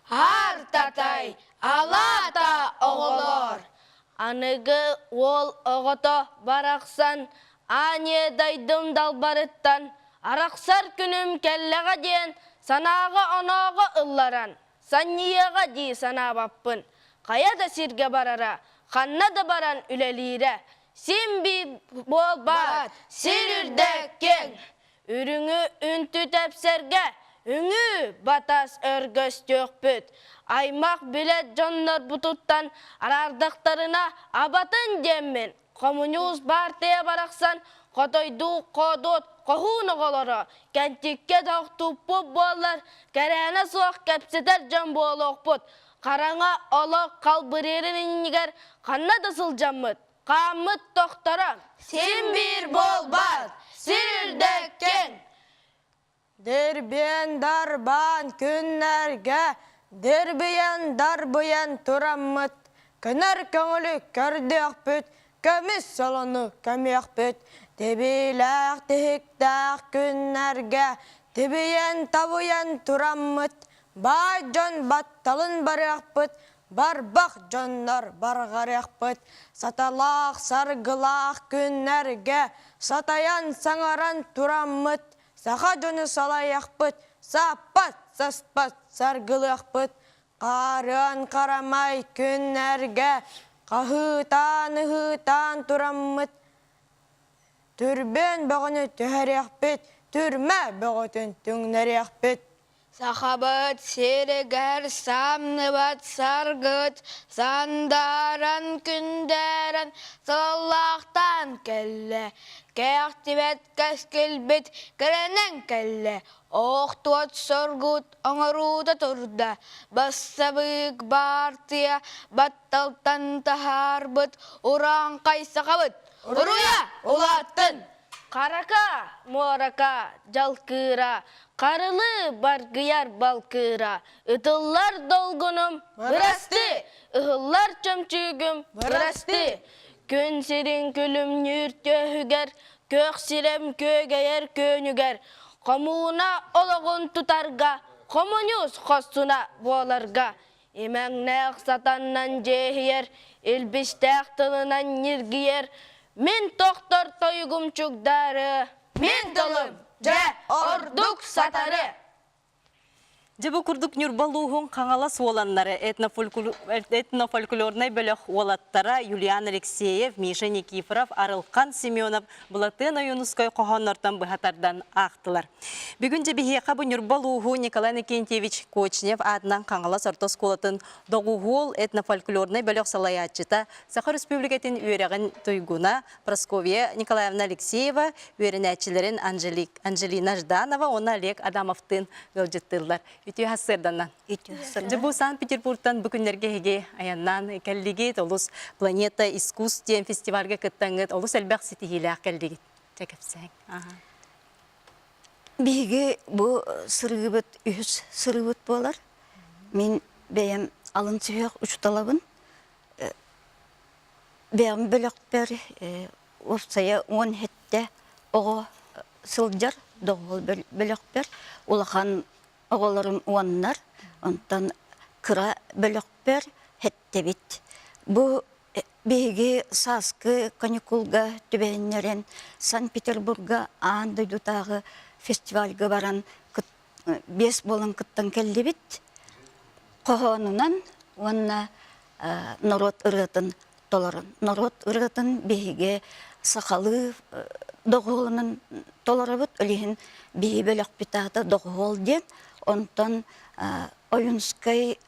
Аар-татай, алаата оҕолоор! Аныгы уол оҕото барахсан ааньыа дайдым далбарыттан арахсар күнүм кэллэҕэ диэн санааҕа-онооҕо ылларан, санньыйыаҕа дии санаабаппын. Хайа да сиргэ барара, ханна да баран үлэлиирэ син биир буолбаат, сир үрдэ киэҥ. Үрүҥү үнтү тэпсэргэ үҥүү батас өргөстүөхпүт. Аймах билэ дьоннорбутуттан араардахтарына абатын диэммин, хомуньуус баартыйа барахсан хотойдуу хоодуот хоһуун оҕолоро кэнтиккэ тохтуппут буоллар, кэрээнэ суох кэпсэтэр дьон буолуохпут. Хараҥа олох халбырыырын иннигэр ханна да сылдьаммыт, Хааммыт тохторо. Син биир буолбат, сир үрдэ киэҥ. Дирбиэн дарбаан күннэргэ дирбийэн дарбыйан тураммыт, көнөр көҥүлү көрдүөхпүт, көмүс солону көмүөхпүт. Тибиилээх тиһиктээх күннэргэ тибийэн табыйан тураммыт, баай дьон батталын барыахпыт, Барбах дьоннор барҕарыахпыт, саталаах саргылаах күннэргэ сатайан саҥаран тураммыт, саха дьону салайыахпыт, сааппат саспат саргылыахпыт, хаарыан харамай күннэргэ хаһыытаан-ыһыытаан тураммыт, түрбүөн бөҕөнү түһэриэхпит, түрмэ бөҕөтүн түҥнэриэхпит. Сахабыт сиригэр самныбат саргыт сандааран күндээрэн сылаллаахтаан кэллэ, кэхтибэт кэскилбит кэрэнэн кэллэ, охтуот соргут оҥоруута турда, бассабыык баартыйа батталтан таһаарбыт урааҥхай сахабыт уруйа улааттын! Харака, муорака, дьалкыыра, харылыы баргыйар балкыыра, ытыллар долгунум, бырастыы, ыһыллар чөмчүүгүм, бырастыы. Күн сирин күлүмнүүр түөһүгэр, күөх сирэм күөгэйэр күөнүгэр, хомууна олоҕун тутарга, хомуньуус хорсуна буоларга, имэҥнээх сатаннан дьиэһийэр, илбистээх тылынан ньиргийэр, мин тохтор тойугум чугдаары, мин тылым, дьэ, ордук сатары. Дьэ бу курдук Ньурба улууһун Хаҥалас уоланнары этнофольклорнай бөлөх уолаттара Юлиан Алексеев, Миша Никифоров, Арылхан Семенов, Былатыан Ойуунускай хоһооннортон быһа тардан аахтылар. Бүгүн дьэ биһиэхэ бу Ньурба улууһу Николай Иннокентьевич Кочнев аатынан Хаҥалас орто оскуолатын Доҕуһуол этнофольклорнай бөлөх салайааччыта, Саха Өрөспүүбүлүкэтин үөрэҕин туйгуна Прасковья Николаевна Алексеева, үөрэнээччилэрин Анжелина Жданова уонна Олег Адамовтыын ыалдьыттыыллар. Үтүө сарсыарданнан. Дьэ бу Санкт-Петербургтан бу күннэргэ эһиги айаннаан кэллигит, олус Планета искусств диэн фестивальга кыттаҥҥыт олус элбэх ситиһиилээх кэллигит. Дьэ кэпсээҥ. Биһиги бу сырыыбыт үһүс сырыыбыт буолар. Мин бэйэм алын сүһүөх учууталабын. Бэйэм бөлөхпөр уопсайа 17 оҕо сылдьар доҕуһуол бөлөхпөр. Улахан оҕолорум уоннар, онтон кыра бөлөхпөр һэттэбит. Бу Биһиги сааскы каникулга түбэһиннэрэн Санкт-Петербурга аан дойдутааҕы фестивальга баран биэс буолан кыттан кэллибит. Хоһоонунан уонна норуот ырыатын толорон. Норуот ырыатын биһиги сахалыы доҕуһуолунан толоробут. Ол иһин биһи бөлөхпүт аата Доҕуһуол диэн. Онтон Ойунскай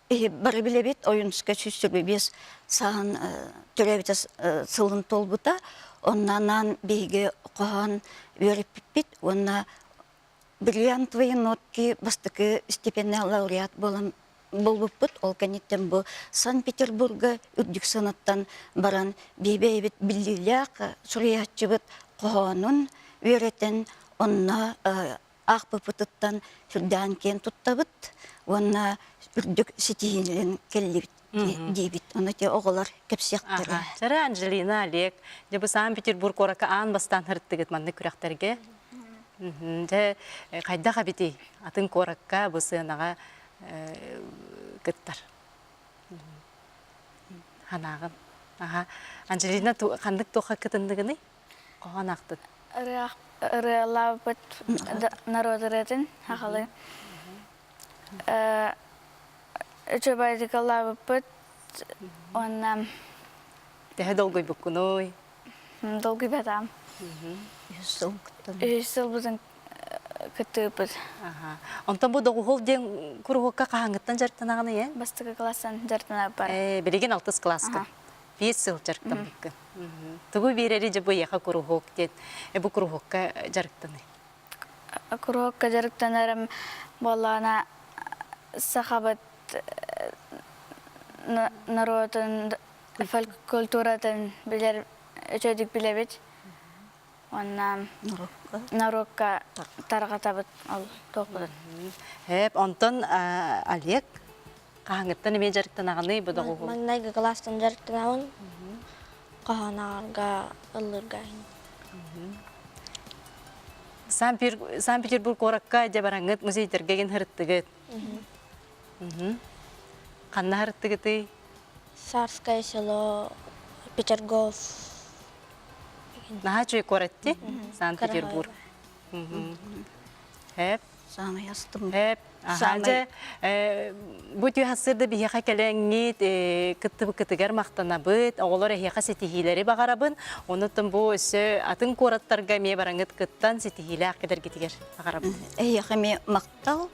Бары билэбит, Ойуунускай 125 сааһын төрөөбүтэ сылын туолбута. Онно анаан биһиги хоһоон үөрэппиппит уонна бриллиантовые нотки бастакы степеннээх лауреат буолан буолбуппут. Ол кэнниттэн бу Санкт-Петербурга үрдүк сыанаттан баран биһи биллиилээх суруйааччыбыт хоһоонун үөрэтэн онно аахпыппытыттан сүрдээн киэн туттабыт уонна үрдүк ситиһиилэрин кэллибит диибит. Ону те оҕолор кэпсиэхтэрэ. Чара Анжелина, Олег, дьэ бу Санкт-Петербург куоракка аан бастаан сырыттыгыт маннык күрэхтэргэ. Дьэ хайдах эбитий? Атын куоракка бу сыанаҕа кыттар. Ханааҕын. Аха. Анжелина ханнык туохха кытынныгыный? Хоһоон аахтын. Ырыалаабыт народ ырыатын хахалы. Үчүгэйдик уонна Төһө долгуйбуккунуй? Долгуйбатам. Үһүс сыл кыттан. Үһүс сылбытын кыттыыппыт. Онтон бу доҕуһул диэн куруһуокка хаһааҥҥыттан дьарыктанаҕын ийэ? Бастакы класстан дьарыктанарбар. Ээ, билигин алтыс кылааска. Биэс сыл дьарыктаммыккын. Тугу биэрэри дьэ бу эйиэхэ куруһуок диэн бу куруһуокка дьарыктаныы? Куруһуокка дьарыктанарым буоллаҕына сахабыт норуотун фольк-культуратын билэр үчүгэйдик билэбит уонна норуокка тарҕатабыт ол туохпутун. Эп, онтон Олег хаһааҥҥыттан эмиэ дьарыктанаҕыный бу доҕуһу? Маҥнайгы кылаастан дьарыктанабын. Хаһаанаҕарга ыллыырга Санкт-Петербург куоракка дьэ бараҥҥыт музейдарга гин һырыттыгыт. Ханна һырыттыгытый? Царское село, Петергоф. Наһаа үчүгэй куорат дии, Санкт-Петербург. Эп. Саамай астым. Эп. Аха, дьэ, бу түө сырда биһиэхэ кэлэҥҥит, кыттыбыккытыгар махтанабыт, оҕолор эһиэхэ ситиһиилэри баҕарабын. Онуттан бу өссө атын куораттарга эмиэ бараҥҥыт кыттан ситиһиилээх кэлэргитигэр баҕарабын. Эһиэхэ эмиэ махтал.